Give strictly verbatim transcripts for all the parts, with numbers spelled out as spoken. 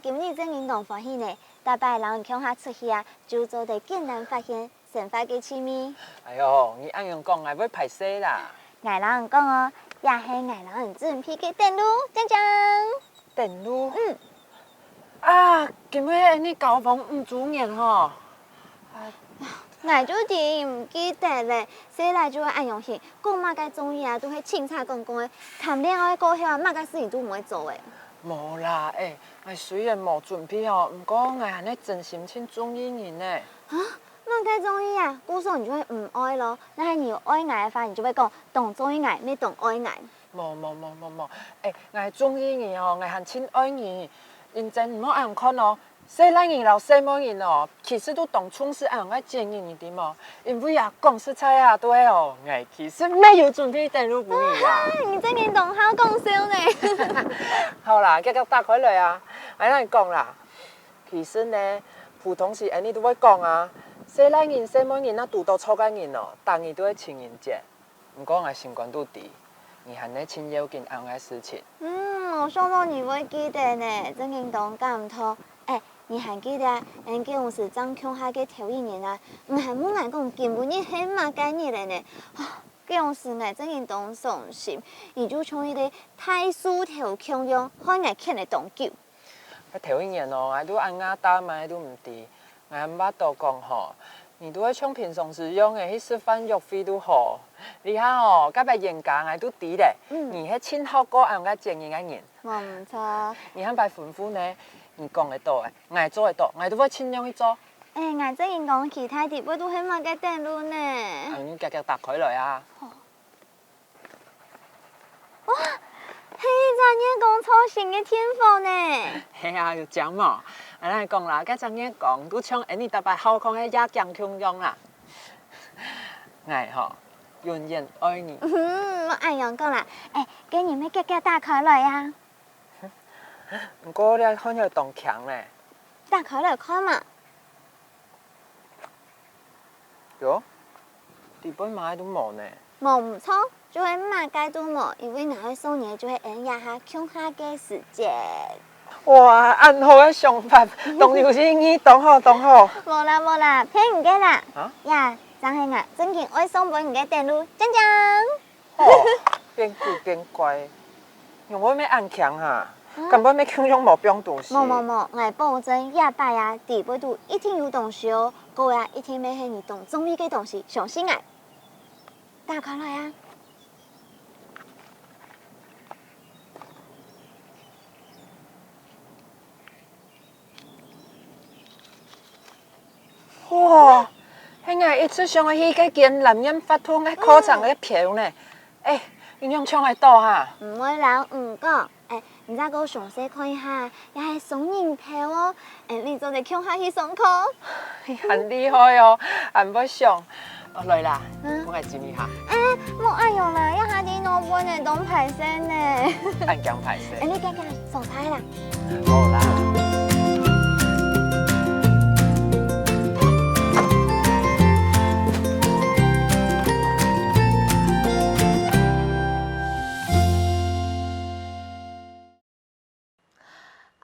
今日正經當歡喜呢，逐擺摎你共下出去啊，就做得簡單發現生活个趣味。哎喲，你恁樣講，𠊎會歹勢啦。𠊎摎你講哦，這係𠊎摎你準備个等路，鏘鏘。等路？嗯。啊，今晡日係交往五週年吼。 𠊎就知你毋記得咧，細賴就會恁樣形，講麼个中意啊，都係清採講講个。談戀愛過後啊，麼个事情都毋會做个。無啦，欸，𠊎雖然無準備哦，毋過𠊎還係真心盡中意你呢。啊，麼个中意啊？故所你就會毋愛咯。若係你有愛𠊎个話，你就會講當中意𠊎，乜當愛𠊎。無無無無無，欸，𠊎中意你哦，𠊎還盡愛你。認真毋好恁樣看哦。 細賴人摎細妹人哦，其實都當重視恁樣个節日，你知無？因為啊，講實在啊，對哦，𠊎其實乜有準備等路分你啊。你正經當好講笑呢。好啦，遽遽打開來啊！𠊎摎你講啦，其實呢，普通時𠊎俚都會講啊，細賴人、細妹人若堵著著个人哦，逐日都係情人節。 毋過𠊎心肝肚知，你還係盡要緊恁樣个事情。嗯，無想著你會記得呢，正經當感動。欸，你還記得啊，𠊎俚舊時正共下个頭一年啊，你還問𠊎講今晡日係麼个日仔呢？啊，舊時𠊎正經當傷心，你就像一個大樹頭共樣，害𠊎譴了當久。 該頭一年哦，𠊎都恁𤘅打，麼个都毋知。𠊎還恅著講吼，你都會像平常時樣仔去食飯約會都好。這下吼，該擺冤家𠊎都知咧，你係盡好過恁樣个節日个人。無毋著。你下擺吩咐呢，你講得著个，𠊎做得著，𠊎都會盡量去做。欸，𠊎正經當期待知背肚係麼个等路呢。恁樣遽遽打開來啊！ 哇，係一隻月光造型个電火呢！係啊，有靚無？𠊎摎你講啦，該隻月光都像𠊎俚逐擺好看个夜景共樣啦。𠊎吼，永遠愛你。嗯，莫恁樣講啦。欸，該你乜遽遽打開來啊！毋過這看起來當輕呢。打開來看嘛。 喲，裡背麼个都無呢。無毋著，就係麼个都無，因為拿來送你个就係𠊎俚這下共下个時間。哇，恁好个想法，當有意義，當好，當好。無啦無啦，騙你个啦。啊？呀，正係𠊎正經愛送分你个等路，鏘鏘。 哦，變古變怪，仰會乜恁輕哈？敢會乜共樣無放東西？無無無，𠊎保證這擺啊，裡背肚一定有東西哦，過啊一定乜係你當中意个東西，相信𠊎。打開來啊！ 哇，係𠊎一直想愛去該間藍染活動个課程个票呢。欸，你仰搶得著哈？毋會摎你講，欸，你再過詳細看一下，這係雙人票哦。欸，你做得共下去上課。你還厲害哦，還會想。哦，來啦，分𠊎唚一下。欸，莫恁樣啦，這下在外背呢，當歹勢呢。恁驚歹勢。欸，你驚驚，走開啦。 好啦。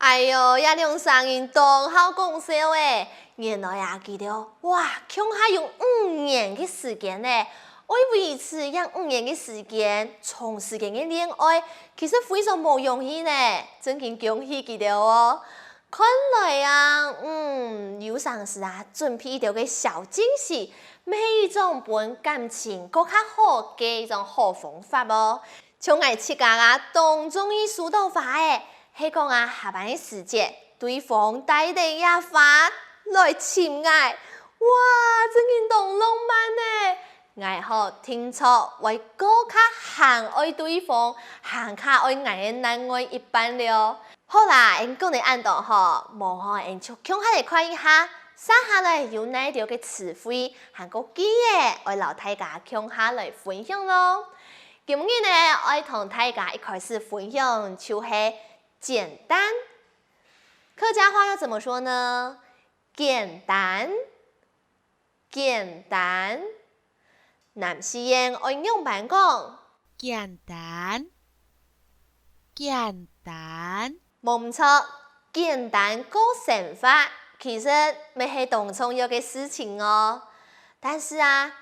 哎喲，這兩儕人當好講笑欸！原來啊，佢兜哇，共下有五年个時間呢！愛維持這五年个時間，長時間个戀愛， 其實非常無容易呢，正經恭喜佢兜哦！看來啊，嗯，有成時啊，準備一兜个小驚喜，乜係一種分感情過較好个一種好方法哦。像𠊎自家啊，當中意收著花仔，係講啊，下班个時節，對方帶等這花來尋𠊎，哇，正經當浪漫呢！ 𠊎吼定著會過較還愛對方，還較愛𠊎个另外一半了。好啦，𠊎講到恁多吼，無吼，𠊎就共下來看一下，接下來有哪兜个詞彙，還過句仔，愛摎大家共下來分享囉。今日呢，愛同大家一開始分享就係簡單。客家話要怎麼說呢？簡單。 簡單。南四縣愛仰般講？簡單，簡單。無毋著，簡單過生活，其實乜係當重要个事情哦。但是啊，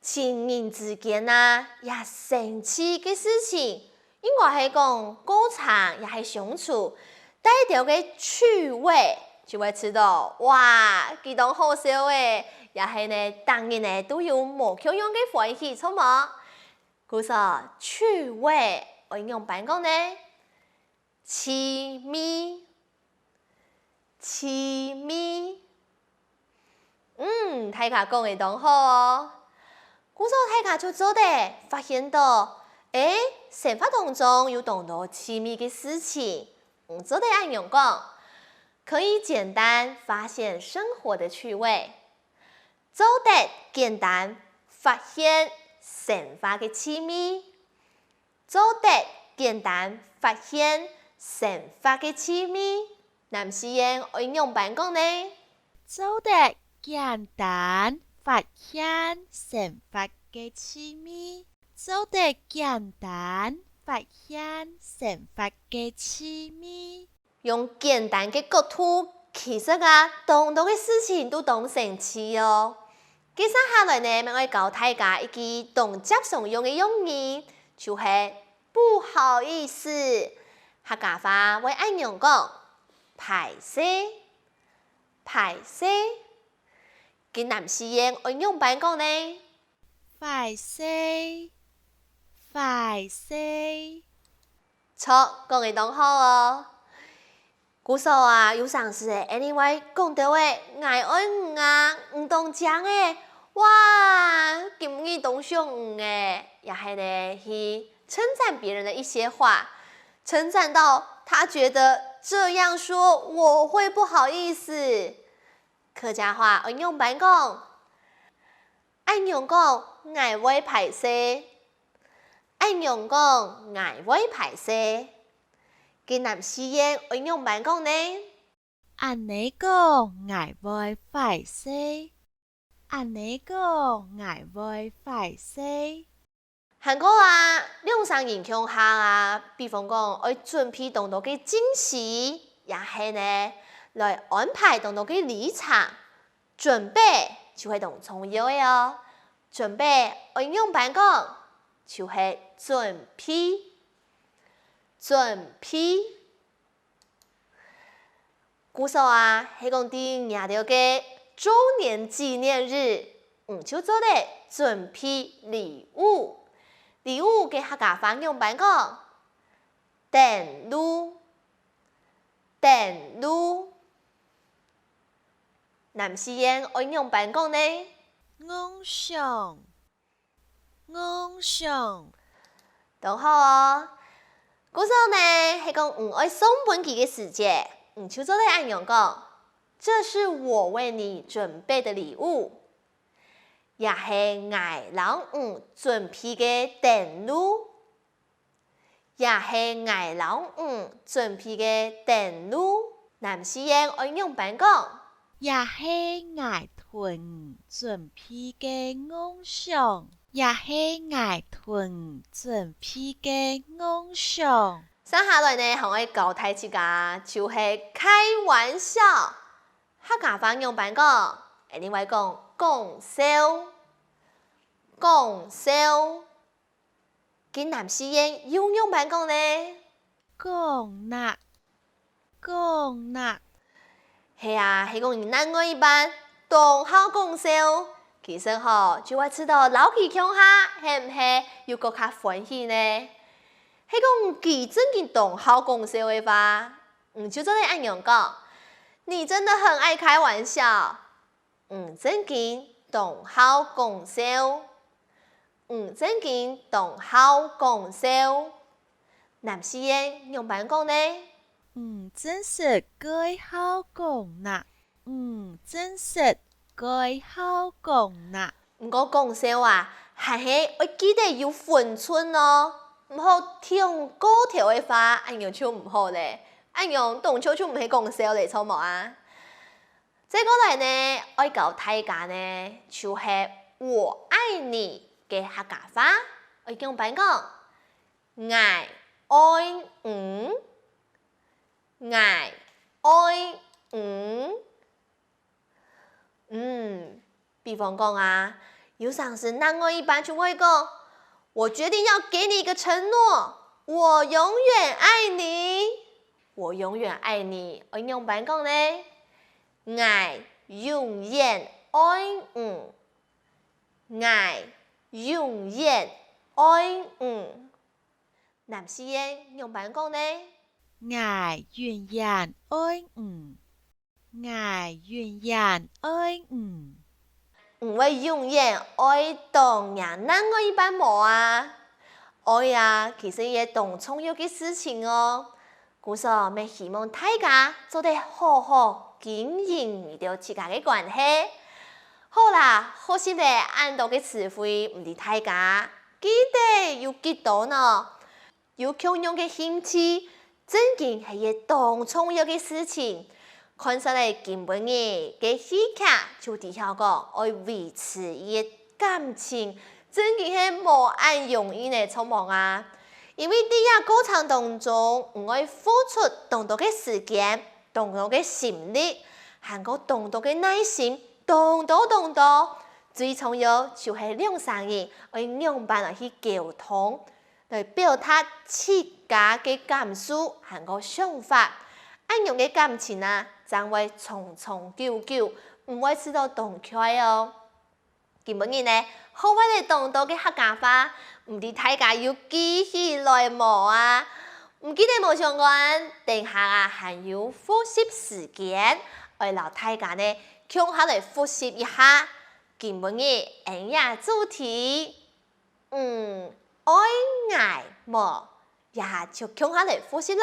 情人之間啊，也生趣个事情，應該係講過程也係相處，帶兜个趣味，就會知道，哇，佢當好笑誒，也係呢，逐日呢都有無共樣个歡喜，著無？故所，趣味愛仰般講呢？ 趣味，趣味。嗯，大家講个當好哦。故所大家就做得發現到，誒，生活當中有當多趣味个事情。嗯，做得恁樣講，可以簡單發現生活的趣味，做得簡單發現生活个趣味。 做得簡單發現生活个趣味。南四縣愛仰般講呢？做得簡單發現生活个趣味。做得簡單發現生活个趣味。 用簡單个角度，其實啊，當多个事情都當生趣哦。接下來呢，乜愛教大家一句當輒常用个用語，就係「不好意思」。客家話會恁樣講：「歹勢，歹勢」。該南四縣愛仰般講呢？ 壞勢，壞勢。著，講个當好哦。故所啊，有成時仔，anyway，講到仔，𠊎愛你啊，你當靚仔，哇，今日當想你仔，也係呢，去稱讚別人的一些話，稱讚到他覺得這樣說我會不好意思。客家話愛仰般講？ 恁樣講，𠊎會歹勢。恁樣講，𠊎會歹勢。該南四縣愛仰般講呢？恁呢講，𠊎會壞勢。恁呢講，𠊎會壞勢。還過啊，兩儕人共下啊，比方講愛準備當多个驚喜，也係呢，來安排當多个旅程。 準備就係當重要个哦。準備愛仰般講？就係準備，準備。故所啊，係講在若兜个週年紀念日，你就做得準備禮物。禮物个客家話仰般講？等路，等路。 南四縣愛仰般講呢？戇想，戇想。當好哦！故所呢，係講你愛送分佢个時節，你就做得恁樣講：「這是我為你準備的禮物。」也係𠊎摎你準備个等路。 也係𠊎摎你準備个等路。南四縣愛仰般講？也係𠊎同你準備个戇想。也係𠊎同你準備个戇想。接下來呢，還愛教大自家，就係開玩笑。客家話仰般講？𠊎等會講講笑，講笑。 該南四縣又仰般講呢？講謔，講謔。係啊，係講你另外一半當好講笑，其實吼，就會知著摎佢共下，係毋係又過較歡喜呢？係講佢正經當好講笑个話，你就做得恁樣講：「你真的很愛開玩笑。」 你正經當好講笑。你正經當好講笑。南四縣仰般講呢？你真實蓋好講謔。你真實蓋好講謔。毋過講笑啊，還係愛記得有分寸哦，毋好忒過頭个話，恁樣就毋好咧。恁樣當像就毋係講笑咧，著無啊？ 再過來呢，愛教大家呢，就係「我愛你」个客家話，愛仰般講？𠊎愛你，𠊎愛比方講啊，有成時另外一半就會講：「我決定要給你一個承諾，我永遠愛你。」「我永遠愛你」愛仰般講呢？「𠊎永遠愛你。」「𠊎永遠愛你。」南四縣仰般講呢？「𠊎永遠愛你。」「𠊎永遠愛你。」你會永遠愛著若另外一半無啊？愛啊，其實係當重要个事情哦。故所乜希望大家做得好好經營你兜自家个關係。好啦，學習了恁多个詞彙，毋知大家記得有幾多呢？ 有共樣个興趣，正經係一當重要个事情。看煞了今晡日个戲劇就知曉講，愛維持一感情，正經係無恁容易呢，著無啊？因為在這過程當中，你愛付出當多个時間、當多个心力，還過當多个耐心，當多當多。最重要就係兩儕人愛仰般來去溝通。 來表達自家个感受還過想法，恁樣个感情啊，正會長長久久，毋會試著當𤸁哦。今晡日呢，學會了當多个客家話，毋知大家有記起來無啊？毋記得無相關，等下啊還有複習時間，愛摎大家呢共下來複習一下今晡日𫣆這主題。 你愛𠊎無？這下就共下來複習囉。